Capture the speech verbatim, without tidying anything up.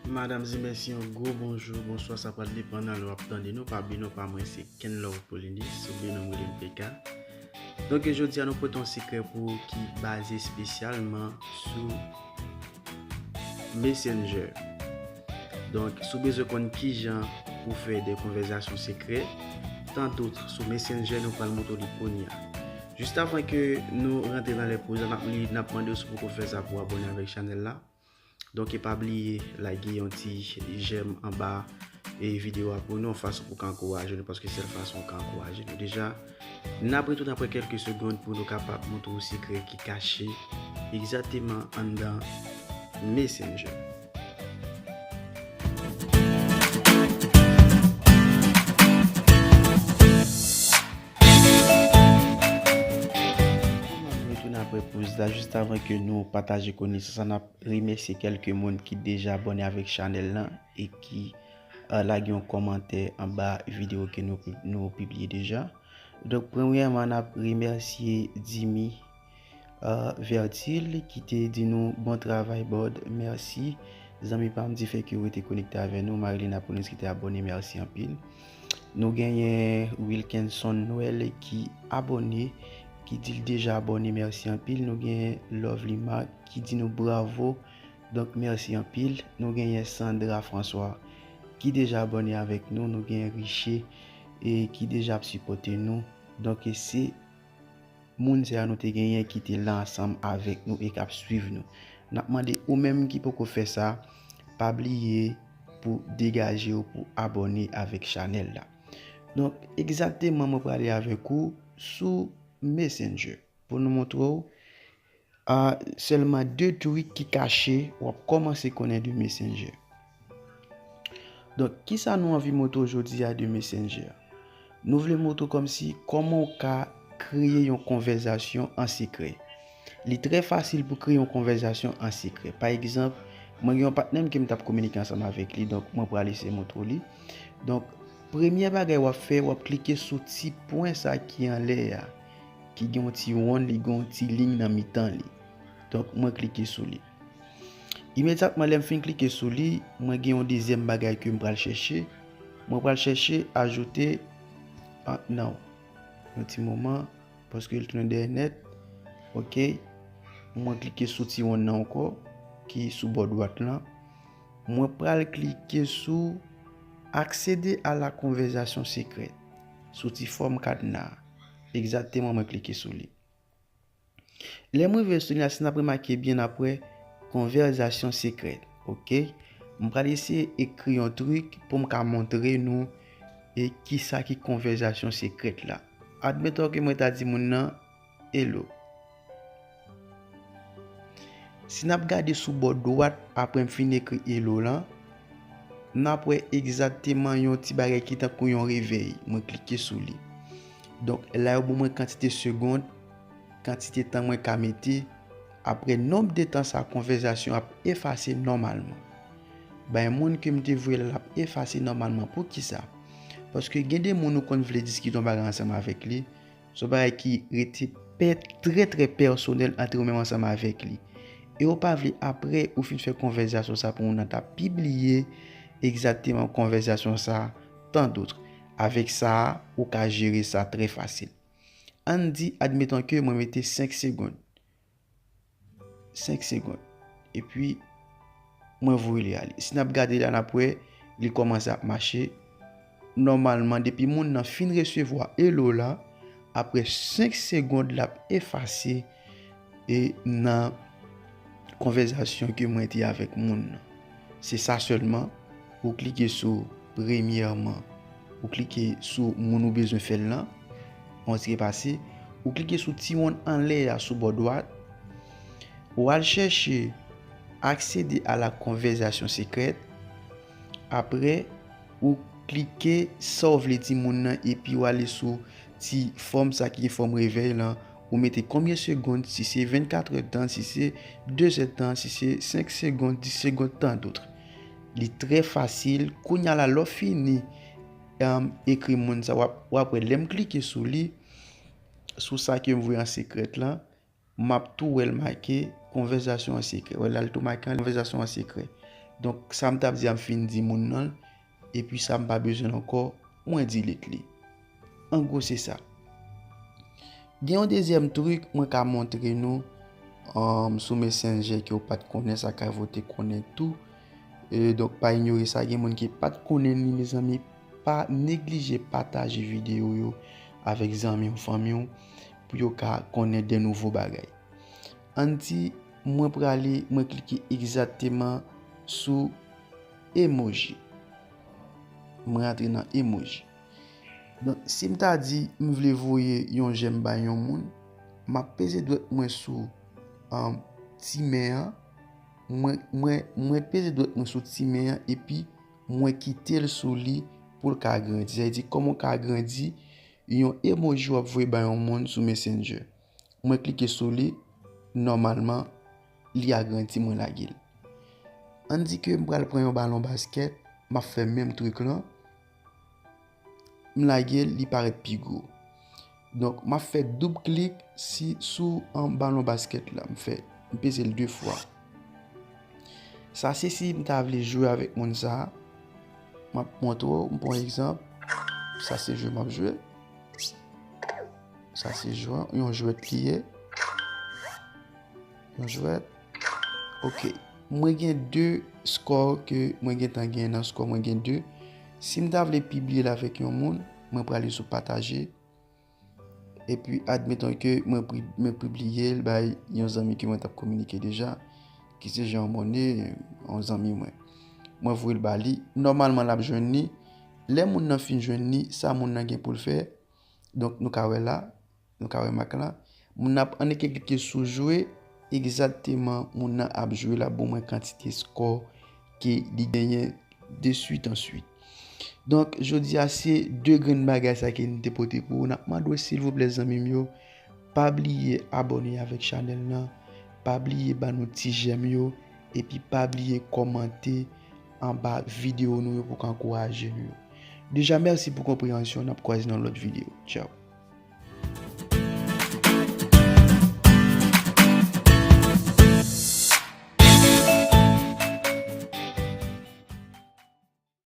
Madanm e mesye, yon gwo bonjou, bonswa, sa pral depann nan lè w ap tande nou. Pa bliye non pa mwen se Ken Love Polynees, oubyen non m rele m P K. Donk jodi a nou pote yon sekrè pou ou ki baze espesyalman sou Messenger. Donk si w bezwen konn kijan pou fè de konvèzasyon sekrè, tandout sou Messenger, nou pral montre w li kounye a. Jis avan ke nou rantre nan lè poz la, n ap li, n ap mande w si w poko fè sa pou w abòne avèk chanèl la. Donk e pa bliye lage yon ti jèm anba e videyo a pou nou, yon fason pou w ka ankouraje nou, paske sèl fason w ka ankouraje nou. Deja, n ap retounen apre kèlke segonn pou nou kapab montre w sekrè ki kache egzakteman anndan Messenger. Kouman nou retounen apre poz la, jis avan ke nou pataje konesans la, n ap remèsye kèlke moun ki deja abòne avèk chanèl lan e ki, uh, lage yon kòmantè anba videyo ke nou, nou pibliye deja. Donk premyèman, n ap remèsye Dimi, uh, Vertil ki te di nou bon travay Bòd, mèsi. Zanmi pa m, di fè ke w rete konekte avè nou. Marilyn Apollinaire ki te abòne, mèsi anpil. Nou genyen Wilkinson Noël ki abòne, ki di l deja abòne, mèsi anpil. Nou genyen Lovely Mark ki di nou bravo, donk mèsi anpil. Nou genyen Sandra François ki deja abòne avèk nou. Nou genyen Riche e ki deja ap sipòte nou. Donk se moun sa yo nou te genyen ki te la ansanm avèk nou e k ap swiv nou. N ap mande ou menm ki poko fè sa, pa bliye pou degaje w pou abòne avèk chanèl la. Donk egzakteman mwen prale avèk ou sou Messenger pou nou montre w, a, sèlman de trik ki kache w ap kòmanse konnen de Messenger. Donk kisa nou anvi montre w jodi a de Messenger? Nou vle montre w kòmsi kòman w ka kreye yon konvèzasyon an sekrè. Li trè fasil pou kreye yon konvèzasyon an sekrè. Pa egzanp, mwen gen yon patnè m ke m t ap kominike ansanm avèk li, donk mwen pral eseye montre w li. Donk premyè bagay w ap fè, w ap klike sou ti pwen sa ki anlè a, ki gen yon ti wonn, li gen yon ti liy nan mitan li. Donk mwen klike sou li. Imedyatman lè m fin klike sou li, mwen gen yon dezyèm bagay ke m pral chèche. Mwen pral chèche ajoute, ah, non. Yon ti moman, paske l tounen dèyè nèt. Oke. Mwen klike sou ti wonn nan ankò, ki sou bò dwat lan. Mwen pral klike sou accéder à la conversation secrète, sou ti fòm kadna a. Egzakteman, mwen klike sou li. Lè m rive sou li a, si n ap remake byen, n ap wè konvèzasyon sekrè. Oke? M pral eseye ekri yon trik pou m ka montre nou e kisa ki konvèzasyon sekrè la. Admeton ke mwen ta di moun nan, hello. Si n ap gade sou bò dwat, apre m fin ekri hello lan, n ap wè egzakteman yon ti bagay ki tankou yon revèy. Mwen klike sou li. Donk, la yo ban mwen kantite segonn, kantite tan mwen ka mete. Apre nonb de tan sa, konvèzasyon ap efase nòmalman. Bay moun ke m te voye la, l ap efase nòmalman. Poukisa? Paske gen de moun ou konn vle diskite yon bagay ansanm avèk li, se yon bagay ki rete pè, trè, trè pèsonèl ant ou menm ansanm avèk li. E ou pa vle apre ou fin fè konvèzasyon sa pou moun nan ta pibliye egzakteman konvèzasyon sa, tandout. Avèk sa, ou ka jere sa trè fasil. Ann di, admeton ke mwen mete senk segonn. Senk segonn. Epi, mwen voye li ale. Si n ap gade la, n ap wè, li kòmanse ap mache. Nòmalman, depi moun nan fin resevwa hello la, apre senk segonn, l ap efase e nan konvèzasyon ke mwen te avèk moun nan. Se sa sèlman, ou klike sou premyèman, ou klike sou moun ou bezwen fè l lan, on ti pase, ou klike sou ti wonn anlè a sou bò dwat, ou al chèche accéder à la conversation secrète, apre, ou klike sa w vle di moun nan, epi w ale sou ti fòm sa ki gen fòm revèy lan, ou mete konbyen segonn, si se vennkatrè tan, si se dezè tan, si se senk segonn, dis segonn, tandout. Li trè fasil. Kounye a la, lè w fini, em, ekri moun sa, w ap, w ap wè, lè m klike sou li, sou sa ke m voye an sekrè lan, m ap tou wè l make konvèzasyon an sekrè. Wè la, l tou make konvèzasyon an sekrè. Donk, sa m t ap di a, m fin di moun nan l, epi sa m pa bezwen l ankò, mwen delete li. An gwo, se sa. Gen yon dezyèm trik mwen ka montre nou, um, sou Messenger ke w pa t konnen, sa ka rive w te konnen tou. E, donk, pa inyore sa, gen moun ki pa t konnen li, mezanmi, pa neglije pataje videyo yo avèk zanmi w, fanmi w, pou yo ka konnen de nouvo bagay. Ann di, mwen prale, mwen klike egzakteman sou emoji. Mwen antre nan emoji. Donk, si m ta di m vle voye yon jèm bay yon moun, m ap peze dwèt mwen sou, um, ti men an. Mwen, mwen, mwen peze dwèt mwen sou ti men an, epi mwen kite l sou li pou l ka grandi. Sa vle di, kòman w ka grandi yon emoji w ap voye bay yon moun sou Messenger? Mwen klike sou li, nòmalman, li agrandi, mwen lage l. Ann di ke m pral pran yon balon baskèt, m ap fè menm trik lan, m lage l, li parèt pi gwo. Donk, m ap fè doub klik si, sou, um, balon baskèt la, m fè, m peze l de fwa. Sa se si m ta vle jwe avèk moun sa a. M ap montre w, m pran egzanp. Sa se jwe m ap jwe. Sa se jwe, yon jwèt li ye. Yon jwèt. Ok. Mwen gen de score ke mwen gentan gen nan score, mwen gen de. Si m ta vle pibliye l avèk yon moun, mwen prale sou pataje. Epi, admeton ke mwen pri-, mwen pibliye l bay yon zanmi ke mwen t ap kominike deja, ki se Jean Monnet, yon zanmi mwen. Mwen voye l ba li. Nòmalman, l ap jwenn li. Lè moun nan fin jwenn li, sa moun nan gen pou l fè. Donk, nou ka wè la, nou ka wè mak la. Moun nan ap annik klike sou jwe, egzakteman, moun nan ap jwe, l ap ban mwen kantite score ke li genyen de swit an swit. Donk, jodi a, se de grenn bagay sa ke n te pote pou ou. N ap mande w, silvouplè, zanmi m yo, pa bliye abòne avèk chanèl lan, pa bliye ba nou ti jèm yo, epi pa bliye kòmante anba videyo nou yo pou k ankouraje nou yo. Deja, mèsi pou konpreyansyon, n ap kwaze nan lòt videyo. Tchaw.